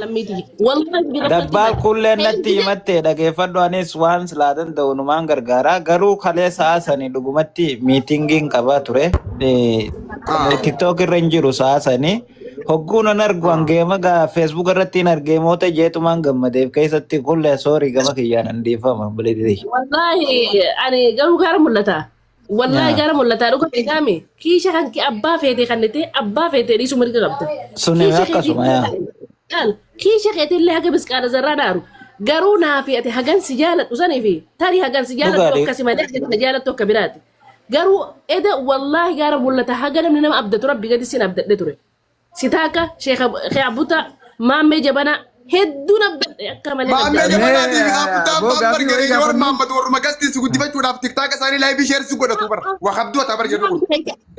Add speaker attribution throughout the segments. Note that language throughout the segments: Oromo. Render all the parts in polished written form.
Speaker 1: Lammiitii. Wallahi bira
Speaker 2: Dabbaal kulleen natti himatte dhageeffadhu, anis waan silaa danda'u numaan gargaara. Garuu kalee sa'a sanii dhugumatti meetingiin qabaa ture. TikTok irra hin jiru sa'a sanii. Hogguu nan argu hangeema gaa Facebook irratti hin argeemoota jeetumaan gammadeef keessatti kullee sorry, gama kiyyaan handiifama buleetii.
Speaker 1: Wallahi ani garuu gaara mul'ata. Wallahi gara mul'ataa dhuga beekame kiisha kan kee abbaa feete kan ta'e abbaa feete dhiisuu mirga qabda.
Speaker 2: Sun
Speaker 1: Kiisha
Speaker 2: akkasuma yaa.
Speaker 1: Laal, kiisha keetillee haga misqaala zarraa naaru. Garuu naafi ati hagan si jaaladhu sanii fi tarii hagan si jaaladhu
Speaker 2: Dhugaadhe.
Speaker 1: akkasi malee hagan na jaalattu akka biraati. Garuu eda wallaahi gaara mul'ata haga namni nama abdatu rabbi gadi sin abdadhe ture. Sitaaka sheekh Abuta Maammee Jabanaa hedduun abdadhe akka malee
Speaker 3: Maammee
Speaker 1: abdadhe.
Speaker 3: Jabanaatii fi Abbutaa
Speaker 4: Boo
Speaker 3: abbaan
Speaker 4: gaafii
Speaker 3: bargee
Speaker 4: wayii
Speaker 3: warra
Speaker 4: gaafannu.
Speaker 3: Maammad warruma gastiin si guddifachuudhaaf TikTok isaanii live share si godhatu bara. Waa qabdu ata bar jedhu kun.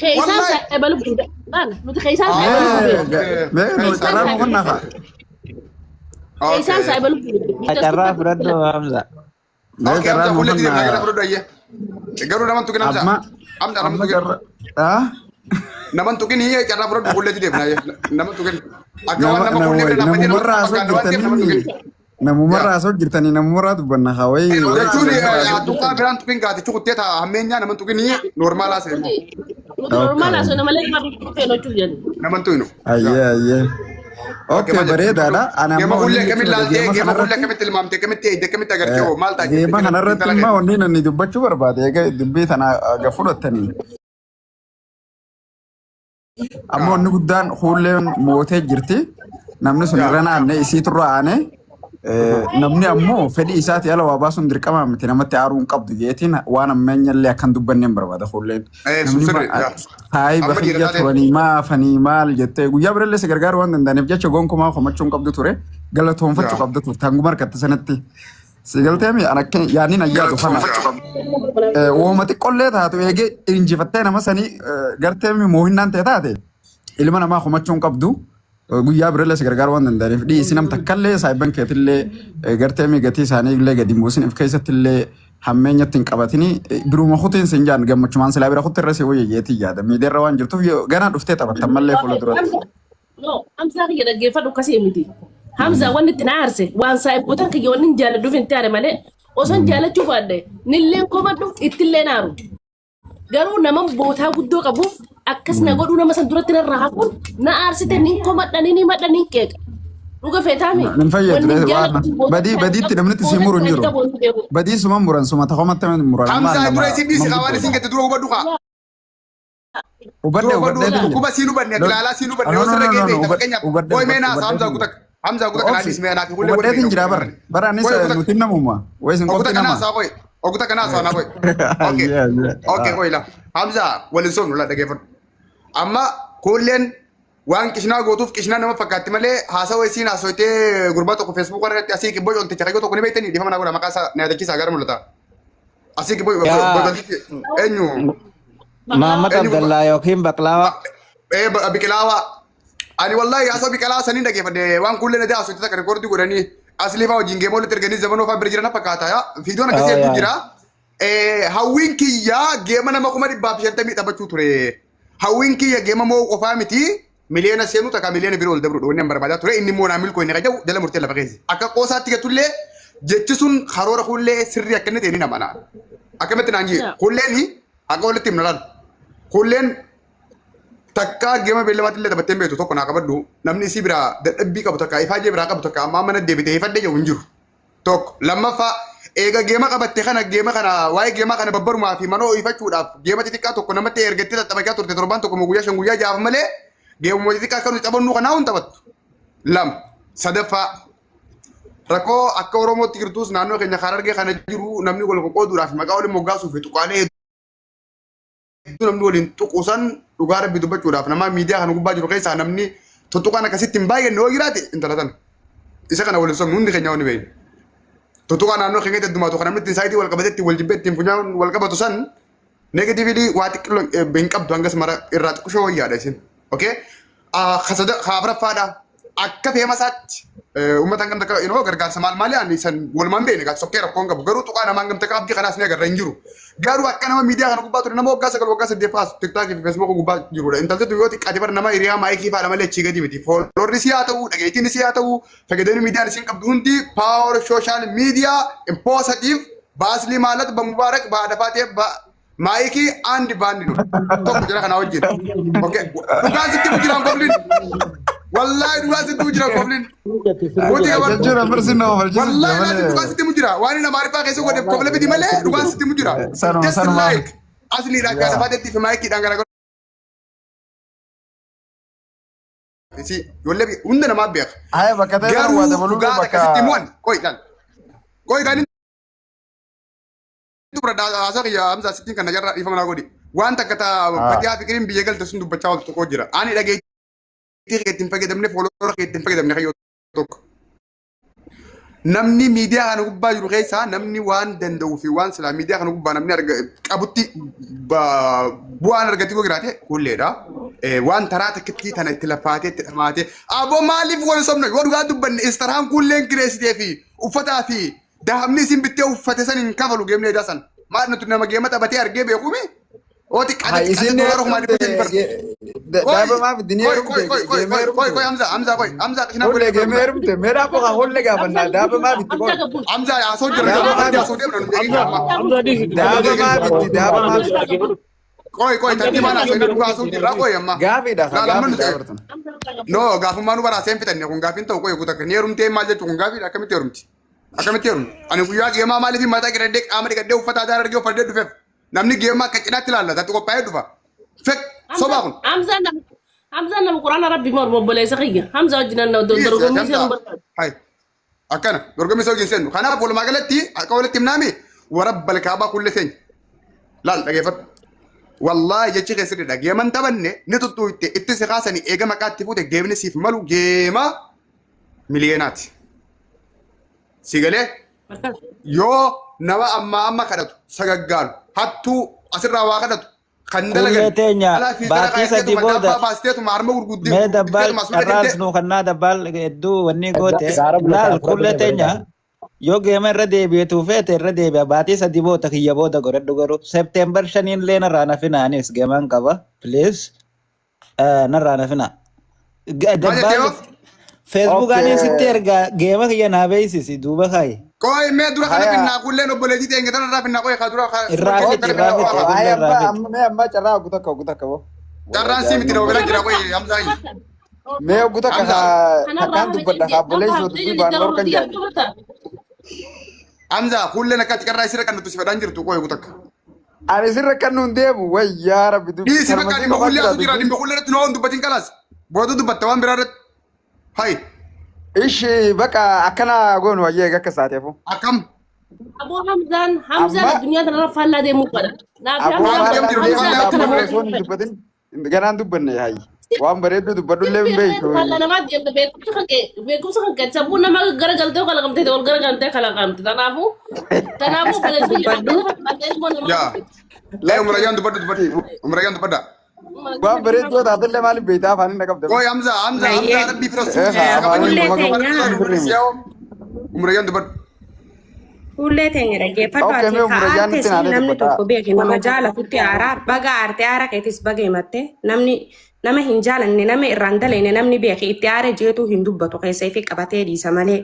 Speaker 1: Keeysaan
Speaker 3: Wallahi.
Speaker 1: saahiba lubbuu laal nuti keeysaan saahiba lubbuu
Speaker 4: Mee mee nu carraa nu kennaa kaa.
Speaker 1: Keeysaan saahiba lubbuu
Speaker 2: Carraa fudhadhu Hamza.
Speaker 4: Mee
Speaker 3: Okay,
Speaker 4: carraa
Speaker 3: Hamza
Speaker 4: nu
Speaker 3: fuullee deemna gara
Speaker 4: kennaa.
Speaker 3: fudhadhu ayyee. Garuu naman tuqin Hamza.
Speaker 4: Amma
Speaker 3: Hamza naman
Speaker 4: amma
Speaker 3: tuqin.
Speaker 4: carraa ah
Speaker 3: Naman tuqin hiyyee carraa fudhadhu fuullee deemna ayyee. Naman tuqin. Akka waan
Speaker 4: nama
Speaker 3: nama fuullee bira dhaabbatee nama
Speaker 4: namumarraa asoo
Speaker 3: fakkaata waan ta'eef naman
Speaker 4: jirtanii
Speaker 3: tuqin.
Speaker 4: namumarraa asoo jirtanii namumarraa dubbanna haa wayii
Speaker 3: Jechuun addunyaa biraan tuqin gaatichi kuttee ta'a hammeenyaa naman tuqin normal haasa'e immoo.
Speaker 1: Nuti normal haasoo nama malee nama feenu jechuuf jennu.
Speaker 3: Naman tuqinu.
Speaker 4: Ayyee ayyee. Okay, bareedaadha. Ani
Speaker 3: Geema
Speaker 4: amma
Speaker 3: fuullee
Speaker 4: wanni
Speaker 3: akkamitti
Speaker 4: jechuudha
Speaker 3: laaltee
Speaker 4: geema
Speaker 3: geema fuullee
Speaker 4: kanarratti
Speaker 3: akkamitti ilmaamte akkamitti eegde akkamitti agartee hoo maal ta'a
Speaker 4: geema kanarratti immoo wanni namni dubbachuu barbaade egaa dubbii tana aga fudhattanii. Amma wanni guddaan fuulleen mootee jirti. Namni sun irra naanne isii turra aane. Namni ammoo fedhii isaatii ala waa baasuun dirqama miti, namatti aaruu hin qabdu jeetiin waan ammayya illee akkan dubbanne hin barbaada fuulleen.
Speaker 3: Sun
Speaker 4: Namni
Speaker 3: sirri.
Speaker 4: saayiba
Speaker 3: Amma dhiira
Speaker 4: kiyya
Speaker 3: taateen.
Speaker 4: turanii maafanii maal jettee guyyaa birallee si gargaaru waan danda'aniif jecha gonkumaa komachuu hin qabdu ture, galatoonfachuu qabdu turte hanguma harkatte sanatti. Si galtee mi an akka yaadni ayyaadu kana. Wooma xiqqollee taatu eegee injifattee nama sanii gartee mi moohinnaan ta'e taate ilma namaa komachuu hin qabdu. Guyyaa birallee si gargaaru waan danda'aniif dhiisi, nam takkallee saayibban keetillee gartee mi gatii isaanii illee gadi hin buusin, if keessatti illee hammeenyatti hin qabatini, biruma kutiin sin jaan gammachumaan silaa bira kutti irra si wayya jeetii yaada miidiyaarra waan jirtuuf yoo ganaa dhuftee taphattan mallee fuula duratti.
Speaker 1: No, Hamzaa kiyya dhaggeeffadhu, akkasii miti. Hamzaa wanni itti na aarse waan saahiboota kiyya wanni hin jaalladhuuf hin taane malee osoo hin jaallachuu baadhe nilleen komadhu ittillee naaru. Garuu nama bootaa guddoo qabuuf akkas na godhuu nama san duratti narraa hafuun na aarsite, nin komadha, nin himadha, nin qeeqa. Dhuga feetaami.
Speaker 4: Hin fayyadu waan badii badiitti namni itti si muru hin jiru. Badii suma muran suma takomatti muran maal
Speaker 3: Hamzaa
Speaker 4: nama
Speaker 3: dura isin dhiisi kaa waan isin
Speaker 4: manguddoodha.
Speaker 3: jette dura hubadhu kaa.
Speaker 4: Hubadhe
Speaker 3: Dura hubadhu
Speaker 4: hubadheetu jira.
Speaker 3: dhukkuba siin hubanne ati ilaalaa siin hubanne yoo sirra ga'e beekta fakkeenyaaf.
Speaker 4: Hubadhe
Speaker 3: Qoy mee naasa
Speaker 4: hubadheetu
Speaker 3: Hamzaa
Speaker 4: jira.
Speaker 3: kutak. Hamzaa kutak kanaa
Speaker 4: Obsi
Speaker 3: dhiisi mee anaa fi hullee
Speaker 4: hubadheetu jira bara. Bara anis
Speaker 3: Qoy kutak.
Speaker 4: nuti namuma. Wayi isin
Speaker 3: Okuta
Speaker 4: qofti
Speaker 3: kanaa
Speaker 4: nama.
Speaker 3: saa qoy. Okuta kanaa saa naa qoy. Okay.
Speaker 4: Ayyee ayyee.
Speaker 3: Okay qoy la. Hamza waliin soofnu la dhageeffadhu. Amma kuulleen waan qishnaa gootuuf qishnaa nama fakkaatti malee haasawa isiin haasoytee gurbaa tokko Facebook irratti asii kibboo conticha kayyoo tokko ni beektanii dhiifama naa godha, maqaa isaa na yaadachiisaa gara mul'ata. Asii kibboo
Speaker 2: Yaa
Speaker 3: contichi eenyu?
Speaker 2: Mahammad
Speaker 3: Eenyu gurbaa?
Speaker 2: Abdallaa yookiin Baqlaawaa.
Speaker 3: Ee Biqilaawaa. Ani wallahi haasoo biqilaa saniin dhageeffadhe, waan kuulleen adii haasoo takka record godhanii aslii fa'aa wajjin geemoo walitti erganii zamanoo fa'aa bira jiran fakkaata yaa viidiyoon akkasii
Speaker 2: Oh
Speaker 3: hedduu
Speaker 2: yaa.
Speaker 3: jira. Hawwiin kiyyaa geema nama 150,000 taphachuu ture. Hawwiin kiyya geema moo qofaa miti, miliyoona seenuu takka miliyoona biroo ol dabru wanni an barbaadaa ture, inni immoo naa milkoo inni qajabu jala murtee lafa keessa. Akka qoosaatti gatullee jechi sun karoora kullee sirrii akka inni ta'e ni namana. Akkamitti naan jee kulleen haqa walitti himna laal. Kulleen takkaa geema beellamaatti illee taphattee hin beektu, tokko naa qabadhu, namni isii biraa dadhabbii qabu takka ifaajee biraa qabu takka ammaa mana deebitee ifadhee jiru hin jiru. Tokko lammaffaa eega geema qabatte kana geema kana waa'ee geemaa kana babbarumaa fi mana ho'ifachuudhaaf geema xixiqqaa tokko namatti ergattee tattaphachaa turte torbaan tokko guyyaa 5 guyyaa 6 malee geemuma xixiqqaa akka nuti taphannu kanaa hin taphattu. Lama sadaffaa rakkoo akka Oromootti jirtus naannoo keenya Harargee kana jiru namni wal qoqqooduudhaaf maqaa waliin moggaasuu fi tuqaalee hedduu namni waliin tuqu san, dhugaa rabbi dubbachuudhaaf nama miidiyaa kana gubbaa jiru keessaa namni tuttuqaan akkasitti hin baay'anne yoo jiraate intala tana. Isa kana waliin sobnu hundi keenya wani beekna. Tuttuqaa naannoo keenyatti heddumaatu kan namni ittiin saayitii wal qabatee ittiin wal jibbee ittiin funyaan wal qabatu san negatively waa xiqqoo hin qabdu, hangas mara irraa xiqqishoo wayyaadha isin. Okay? Ka afuraffaadha. Akka feema isaatti Uummata hangam takka inoo gargaarsa maal maali ani san walumaan beekne gaa sokkee rakkoon qabu garuu tuqaa nama hangam takka abdii kanaas ni agarra hin jiru. Garuu akka nama miidiyaa kana gubbaa ture nama waggaa 9 waggaa 8 faas TikTokii fi Facebookii gubbaa jirudha. Intalti tu yoo xiqqaate bar nama hiriyaa maayikii faadha malee achii gadi miti. Followrri si haa ta'u dhageettiin si haa ta'u fayyadamni miidiyaan isin qabdu hundi power social media impositive baasli maalat ba mubaarak ba dafaatee ba maayikii and baandi nu tokko jira kanaa wajjin. Okay. Dhugaan sitti mujiraan koblin. Wallaahi dhugaan sitti mujiraan koblin. Mootii qaban.
Speaker 4: Jechuun ammarsi nama falchisuuf
Speaker 3: Wallaahi laatiin
Speaker 4: malee.
Speaker 3: dhugaan sitti mujira. Waan inni amaariffaa keessa godhe kobla miti malee dhugaan sitti mujira.
Speaker 4: Sanuma
Speaker 3: Just
Speaker 4: sanuma.
Speaker 3: like asliidhaan kan afaatetti fi maayikiidhaan garaagaru. Si ijoollee hunda namaa beeka.
Speaker 4: Haya bakka ta'e
Speaker 3: Garuu
Speaker 4: waa dabaluu
Speaker 3: dhugaa
Speaker 4: bakka.
Speaker 3: akkasitti himuun qoy ilaal. Qoy kan inni haasaa kiyya Hamzaa sittiin kana jarraa dhiifama naa godhi. Waan takka ta Fatihaa Fiqiriin biyya galte sun dubbachaa ooltu tokko jira. Ani dhageettii kee ittiin fayyadamne fooloora kee ittiin fayyadamne kayyoo tokko. Namni miidiyaa kana gubbaa jiru keessaa namni waan danda'uu fi waan silaa miidiyaa kana gubbaa namni arga qabutti bu'aan argate yoo jiraate hulleedha. Waan taraa takkittii tana itti lafaatee itti dhamaatee aboo maaliif wal sobna yoo dhugaa dubbanne istaraan kulleen kireessitee fi uffataa fi dahabni isin bittee uffate san hin kafalu geemne edaa san. Maal nuti nama geema taphatee argee beekuumi? Oo xiqqaate
Speaker 4: Hay
Speaker 3: xiqqaate
Speaker 4: isin
Speaker 3: doolaara 500,000 bar.
Speaker 4: Daaba maaf itti
Speaker 3: Qoy qoy
Speaker 4: heerumte
Speaker 3: qoy qoy
Speaker 4: geemee
Speaker 3: qoy qoy qoy
Speaker 4: heerumte.
Speaker 3: Hamza Hamza qoy Hamza qishinaa
Speaker 4: Hullee
Speaker 3: godhe
Speaker 4: geemee heerumte mee daaba kaa hullee gaafannaa daaba maaf itti qoy.
Speaker 3: Hamza haasoo jira
Speaker 4: Daaba
Speaker 3: gaafa
Speaker 4: maaf
Speaker 3: haasoo deemna nu beekin amma.
Speaker 4: Daaba maaf itti daaba maaf itti.
Speaker 3: Qoy qoy tartiibaan haasoo inni dhugaa haasoo jirra qoy amma.
Speaker 4: Gaafiidha kaa
Speaker 3: Laala amma
Speaker 4: gaafiidha
Speaker 3: nuti
Speaker 4: bartan.
Speaker 3: no gaafummaa nu baraasee hin fixanne kun gaafiin ta'u qoy guutaa kan heerumtee maal jechuun kun gaafiidha akkamitti heerumti? Akkamitti heerumti? Ani guyyaa geemaa maaliif mataa qidhadhee qaama dhiqadhee uffata aadaa argee uffadhee dhufeef namni geemaa akka cidhaatti ilaallata ati qophaa'ee dhufa. Fek sobaa kun.
Speaker 1: Hamzaan nama Hamzaan nama quraana rabbi mormu obboleessa kiyya. Hamza wajjin nan dorgommii seenuu barbaadu.
Speaker 3: Hai. Akkana dorgommii isa wajjin seennu. Kanaaf walumaa galatti akka walitti himnaami warabbal kaabaa kulli seenya. Laal dhageeffadhu. Wallaahi jechi kee sirriidha. Geeman taphanne ni tuttuutte itti si kaasanii eega maqaa itti fuute geemni siif malu geema miliyeenaati. Si galee yoo nama ammaa amma kadhatu sagaggaalu hattuu asirraa waa kadhatu kan
Speaker 2: Kullee
Speaker 3: dalagan
Speaker 2: teenya
Speaker 3: alaa fi gara
Speaker 2: baatii 3
Speaker 3: kaayateetuma
Speaker 2: booda
Speaker 3: daabbaa baasteetuma harma gurguddee
Speaker 2: mee dabbaal
Speaker 3: gurguddeetuma asirra
Speaker 2: carraas
Speaker 3: deemtee
Speaker 2: nuu kannaa dabbaal hedduu wanni goote
Speaker 5: Gaara
Speaker 2: laal
Speaker 5: bulata afura
Speaker 2: kullee
Speaker 5: bule
Speaker 2: teenya
Speaker 5: bareeda.
Speaker 2: yoo geema irra deebi'etu feete irra deebi'a baatii 3 booda kiyya booda godhadhu garuu September 5 illee narraa nafina anis geemaan qaba please narraa nafina.
Speaker 3: Maal jettee
Speaker 2: Dabbaal
Speaker 3: yoo?
Speaker 2: Facebook
Speaker 4: Okay.
Speaker 2: anis sitti ergaa geema kiyya naa beeksisi duuba kaayi.
Speaker 3: Qoy mee dura kana
Speaker 4: Haya.
Speaker 3: finnaa kulleen obboleettii teenya tana irraa finnaa qoy kaa dura kaa
Speaker 2: Irraa
Speaker 3: suura
Speaker 2: fixi
Speaker 3: kana
Speaker 2: irraa
Speaker 3: finnaa
Speaker 2: fixi
Speaker 3: qoy kaa.
Speaker 4: Haya
Speaker 2: kullee irraa
Speaker 4: amma
Speaker 2: fixi.
Speaker 4: amma mee amma carraa oggu takka oggu takka boo.
Speaker 3: Carraan sii miti nama bira jira qoy Hamzaa hin.
Speaker 4: Mee oggu takka
Speaker 3: Hamza.
Speaker 4: kaa takkaan dubbadha kaa obboleessoo dubbii baan dhorkan jaani.
Speaker 3: Hamza kulleen akka ati carraa isirra kan nuti si fedhaan jirtu qoy takka.
Speaker 4: Ani sirra kan nuun deemu wayyaa rabbi dubbii
Speaker 3: Dhiisi
Speaker 4: kanuma
Speaker 3: bakka
Speaker 4: sii
Speaker 3: dhimma
Speaker 4: qofaa
Speaker 3: kullee
Speaker 4: jira
Speaker 3: asu jira
Speaker 4: dubbiin.
Speaker 3: dhimma kullee irratti noo hin dubbatin kalaas. Booda dubbatta waan biraa irratti. Hai
Speaker 4: Ishi bakka akkana goonu wayyee eega akka saateefu.
Speaker 3: akkam
Speaker 1: Aboo Hamzaan Hamzaan
Speaker 4: Amma
Speaker 1: addunyaa kanarra faallaa deemuu qaba. Naaf
Speaker 4: aboo
Speaker 3: Waan
Speaker 1: Hamzaan
Speaker 3: deemu
Speaker 4: faallaa
Speaker 3: jiru
Speaker 4: deemu
Speaker 1: Hamzaan
Speaker 3: faallaa
Speaker 1: akka
Speaker 3: deemu
Speaker 1: namaa
Speaker 4: aboo osoo hin dubbatin ganaan dubbanne hayi. Waan bareedduu dubbadhullee hin beektu.
Speaker 1: Faallaa namaa deemte beekumsa kan kee beekumsa kan kee sammuu nama garagaltee kalaqamtee ol garagaltee kalaqamte kanaafuu kanaafuu obboleessa kiyya
Speaker 6: Dubbadhu.
Speaker 1: akka ilmoo namaa
Speaker 3: Yaa. Lee umrayyaan dubbadhu dubbadhu umrayyaan dubbadha.
Speaker 4: Waan bareedduu taatellee maaliif beektaa afaan hin qabda.
Speaker 3: Qoy Hamza Hamza Hamza
Speaker 6: Baay'ee.
Speaker 3: rabbi fi
Speaker 4: Eh,
Speaker 3: rasuulli
Speaker 4: afaan
Speaker 6: Fuullee
Speaker 4: hin
Speaker 6: teenya.
Speaker 4: qabda.
Speaker 3: Umrayyaan dubbadhu.
Speaker 6: Fuullee teenya dhaggeeffadhu
Speaker 4: Okay,
Speaker 6: ati
Speaker 4: mee
Speaker 6: ka
Speaker 4: umrayyaan
Speaker 6: aarte
Speaker 4: itti
Speaker 6: siin
Speaker 4: naanee
Speaker 6: namni
Speaker 4: dubbadha.
Speaker 6: tokko beeki nama jaalatutti aaraa baga aarte aara keetis baga himatte namni nama hin jaalanne nama irraan daleene namni beeki itti aare jeetuu hin dubbatu keessa ifi qabatee dhiisa malee.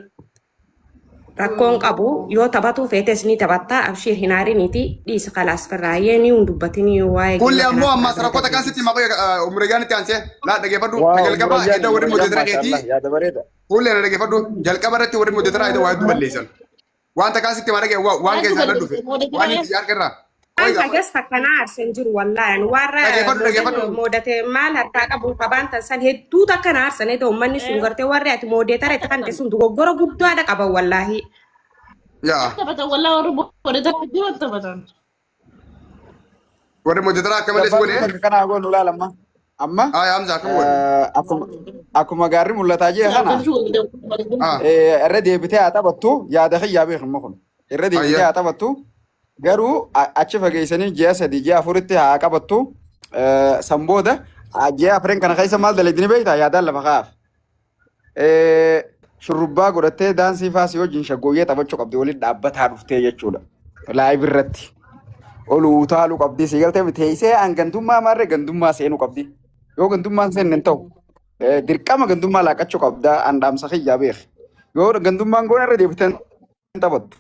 Speaker 6: Rakkoon qabu yoo taphatuu feetes ni taphattaa abshiir hin aariniiti dhiisa kalaas firraayyee ni hin dubbatinii waa'ee
Speaker 3: Kulli
Speaker 6: geema
Speaker 3: ammoo
Speaker 6: kanaaf
Speaker 3: ammas
Speaker 6: irraa
Speaker 3: rakkoo takkaan sitti
Speaker 6: gaggeessi.
Speaker 3: hima qoy umrayyaan itti aansee laa dhaggeeffadhu
Speaker 4: Waa
Speaker 3: jalqaba
Speaker 4: umrayyaan
Speaker 3: edda warri
Speaker 4: umrayyaan
Speaker 3: modeetara keetii
Speaker 4: maashaallah yaada bareeda.
Speaker 3: kulli na dhaggeeffadhu jalqaba irratti warri modeetara edda waa hedduu balleessan. Waan takkaan sitti hima dhagee waan
Speaker 1: Hedduu
Speaker 3: keessaa irra dhufe
Speaker 1: balleessan
Speaker 3: waan
Speaker 1: moodeetara
Speaker 3: itti harka irraa. Qoy
Speaker 6: Waan hagas takkanaa aarsan jiru wallaahi warra
Speaker 3: dhaggeeffadhu dhaggeeffadhu.
Speaker 6: moodate maal harkaa qabu qabaan tan hedduu takka na aarsan ta'u uummanni sun gartee warri ati moodeetara itti kan sun dogoggora guddaadha qaban wallaahi.
Speaker 3: Yaa
Speaker 1: taphatan wallaa warri moodeetara jiru taphatan.
Speaker 3: warri modeetara akka malee si
Speaker 4: Dabbaan
Speaker 3: godhe.
Speaker 4: bakka kanaa goonu laala amma. Amma
Speaker 3: Haa Hamza akkam godhe.
Speaker 4: akkuma gaarri mul'ataa jire kana
Speaker 3: Ah
Speaker 4: irra deebitee haa taphattu yaada kiyyaa beeku kun. Irra deebitee
Speaker 3: ayya
Speaker 4: haa taphattu garuu achi fageessanii ji'a 3 ji'a 4tti haa qabattu san booda ji'a afran kana keessa maal dalagdini beektaa yaadaan lafa kaa'aaf. Shurrubbaa godhattee daansii faasii wajjin shaggooyyee taphachuu qabdi waliin dhaabbataa dhuftee jechuudha. Live irratti. Ol utaaluu qabdi si galtee teessee an gandummaa maarree gandummaa seenuu qabdi. Yoo gandummaan seenne hin ta'u. Dirqama gandummaa laaqachuu qabda an dhaamsa kiyyaa beek. Yoo gandummaan goone irra deebitee hin taphattu.